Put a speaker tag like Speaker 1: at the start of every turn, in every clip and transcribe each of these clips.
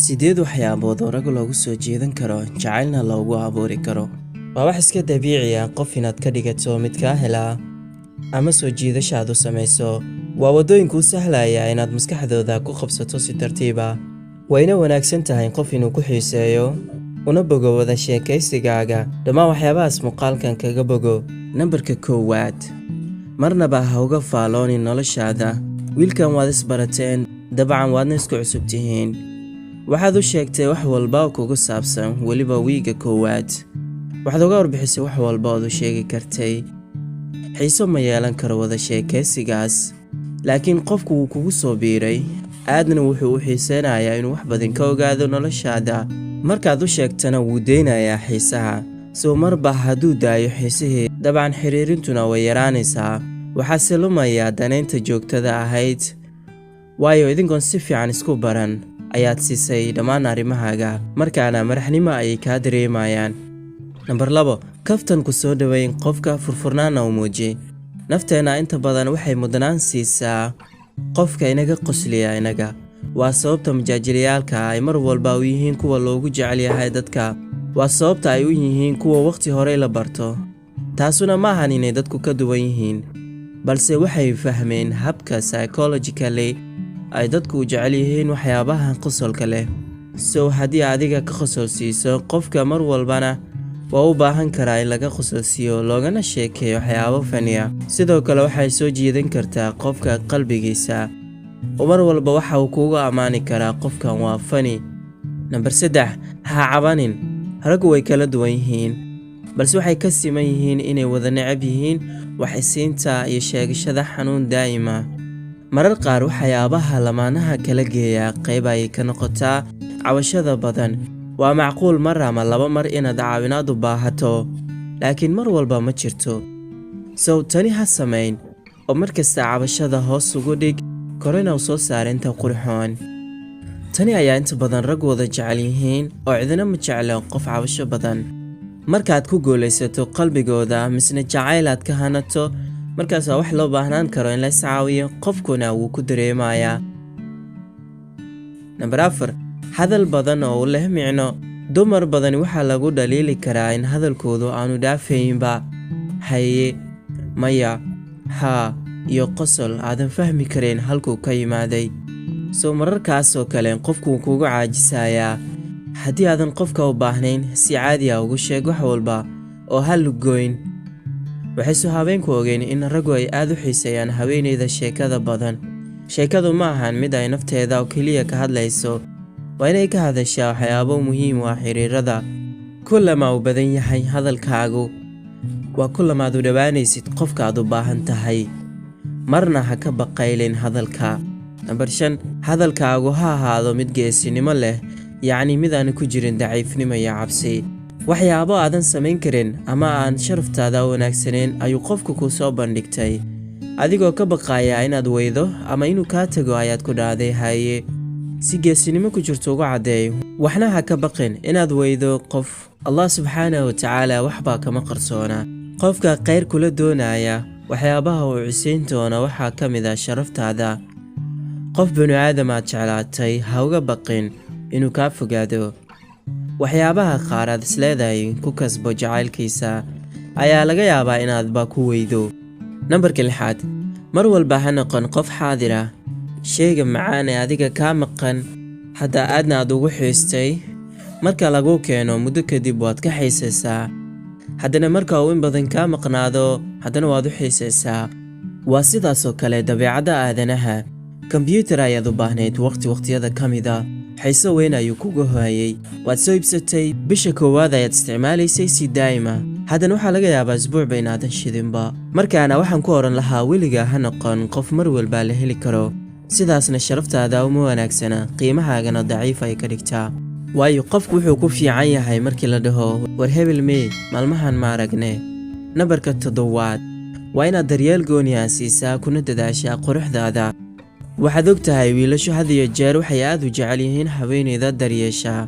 Speaker 1: Sideed waxyaabood oo rag loogu soo jiidan karo, jacaylna loogu abuuri karo. Waa wax iska dabiici ah qof inaad ka dhigato mid kaa helaa ama soo jiidasho aad u samayso. Waa waddooyin kuu sahlaya inaad maskaxdooda ku qabsato si tartiib ah. Wayna wanaagsan tahay qof inuu ku xiiseeyo, una bogo wada sheekaysigaaga. Dhammaan waxyaabahaas muuqaalkan kaga bogo. Nambarka koowaad, marnaba ha uga faaloonin noloshaada. Wiilkan waad isbarateen, dabcan waadna isku cusub tihiin. Waxaad u sheegtay wax walba oo kugu saabsan, weliba wiiga koowaad. Waxaad uga warbixisay wax walba ood u sheegi kartay. Xiiso ma yeelan karo wada sheekaysigaas, laakiin qofku wuu kugu soo biiray, aadna wuxuu u xiiseynayaa inuu wax badan ka ogaado noloshaada. Markaad u sheegtana wuu deynayaa xiisaha. Soo marba hadduu daayo xiisihii, dabcan xiriirintuna way yaraanaysaa. Waxaase lumayaa danaynta joogtada ahayd, waayo idinkoon si fiican isku baran ayaad siisay dhammaan arrimahaaga, markaana madaxnimo ayay kaa dareemayaan. Nambar 2, kaftan ku soo dhoweyn qofka, furfurnaana u muuji. Nafteenna inta badan waxay mudnaan siisaa qofka inaga qosliya inaga. Waa sababta majaajilayaalka ay mar walba u yihiin kuwa loogu jecel yahay dadka. Waa sababta ay u yihiin kuwa waqti horey la barto. Taasuna ma ahan inay dadku ka duwan yihiin, balse waxay fahmeen habka psychologically ay dadku u jecel yihiin waxyaabaha qosolka leh. So haddii adiga ka qosol siiso qofka, mar walbana waa u baahan karaa in laga qosolsiiyo loogana sheekeeyo waxyaabo faniya. Sidoo kale waxay soo jiidan kartaa qofka qalbigiisa, oo mar walba waxa uu kugu ammaani karaa qofkan waa funny. Nambar 3, ha cabanin. Raggu way kala duwan yihiin, balse waxay ka siman yihiin inay wada necab yihiin wax isiinta iyo sheegashada xanuun daa'ima. Marar qaar waxyaabaha lamaanaha kala geeya qayb ayay ka noqotaa cabashada badan. Waa macquul mar ama laba mar inaad caawinaad u baahato, laakiin mar walba ma jirto. Sow tani ha samayn oo mar kasta cabashada hoos ugu dhig, korena u soo saar inta qurxoon. Tani ayaa inta badan rag wada jecel yihiin, oo cidina ma jeclo qof cabasho badan. Markaad ku guulaysato qalbigooda, misna jacayl aad ka hanato, markaas waa wax loo baahnaan karo in la is caawiyo, qofkuna wuu ku dareemayaa. Nambar 4, hadal badan oo u leh micno. Dumar badani waxaa lagu dhaliili karaa in hadalkoodu aanu dhaafaynba haye, maya, haa iyo qosol aadan fahmi karin halkuu ka yimaaday. Soo mararkaas oo kale qofku wuu kugu caajisayaa. Haddii aadan qofka u baahnayn, si caadi ah ugu sheeg wax walba oo ha lugoyn. Waxayse haweenku ogeyn in raggu ay aad u xiiseeyaan haweeneyda sheekada badan. Sheekadu ma ahan mid ay nafteeda oo keliya ka hadlayso, waa inay ka hadashaa waxyaabo muhiim u ah xiriirada. Kullama uu badan yahay hadalkaagu, waa kullamaad u dhowaanaysid qofka aad u baahan tahay. Marna ha ka baqaylin hadalka. Nambar 5, hadalkaagu ha ahaado mid geesinimo leh, yacni mid aan ku jirin daciifnimo iyo cabsi. Waxyaabo aadan samayn karin ama aan sharaftaada wanaagsanayn ayuu qofku kuu soo bandhigtay. Adigoo ka baqaya inaad weydo ama inuu kaa tago ayaad ku dhahday haye. Si geesinimo ku jirto ugu caddeey, waxna ha ka baqin inaad weydo qof. Allah subxaanahu wa tacaala waxbaa kama qarsoona. Qofka khayr kula doonaya, waxyaabaha uu cisayn doono waxaa ka mid ah sharaftaada. Qof binu aadam aad jeclaatay ha uga baqin inuu kaa fogaado. Waxyaabaha qaar aad isleedahay ku kasbo jacaylkiisa ayaa laga yaabaa inaadba ku weydo. Nambarka lixaad, mar walba ha noqon qof xaadir ah. Shayga macaan ee adiga kaa maqan hadda aadna aad ugu xiistay, marka lagu keeno muddo kadib waad ka xiisaysaa. Haddana marka uu in badan kaa maqnaado, haddana waad u xiisaysaa. Waa sidaas oo kale dabeecadda aadanaha. Kombiyuutar ayaad u baahnayd waqti waqtiyada ka mid ah. Xiiso weyn ayuu kugu hayay. Waad soo iibsatay, bisha koowaad ayaad isticmaalaysay si daa'ima. Haddana waxaa laga yaabaa isbuucba inaadan shidinba. Markaana waxaan ku odhan lahaa, weligaa ha noqon qof mar walba la heli karo. Sidaasna sharaftaada uma wanaagsana, qiimahaagana daciif ay ka dhigtaa. Waayo qofku wuxuu ku fiican yahay markii la dhaho, "War hebel mee, maalmahan ma aragne." Nambarka toddobaad, waa inaad daryeel gooni ah siisaa kuna dadaashaa quruxdaada. Waxaad og tahay wiilashu had iyo jeer waxay aad u jecel yihiin haweeneyda daryeesha.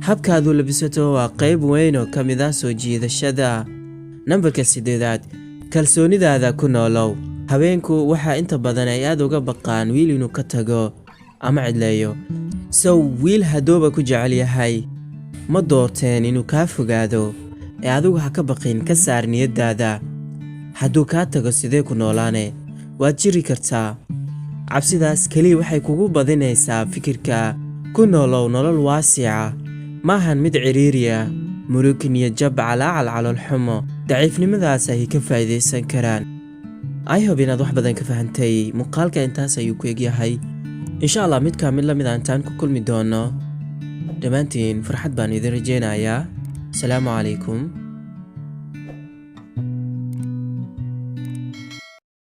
Speaker 1: Habkaad u labisato waa qayb weyn oo ka mid ah soo jiidashada. Nambarka sideedaad, kalsoonidaada ku noolow. Haweenku waxaa inta badan ay aad uga baqaan wiil inuu ka tago ama cidleeyo. Sow wiil haddooba ku jecel yahay, ma doorteen inuu kaa fogaado? Ee adigu ha ka baqin, ka saar niyaddaada. Hadduu kaa tago, sidee ku noolaane? Waad jiri kartaa. Cabsidaas keliya waxay kugu badinaysaa fikirka. Ku noolow nolol waasica, maahan mid ciriiriya. Murug, niyadjab, calaacal, caloolxumo, daciifnimadaas ay ka faa'iidaysan karaan. I hope inaad wax badan ka fahantay muuqaalka. Intaas ayuu ku egyahay. Insha Allah midkaa mid la mid a intaan ku kulmi doono, dhammaantiin farxad baan idin rajaynayaa. Asalaamu calaykum.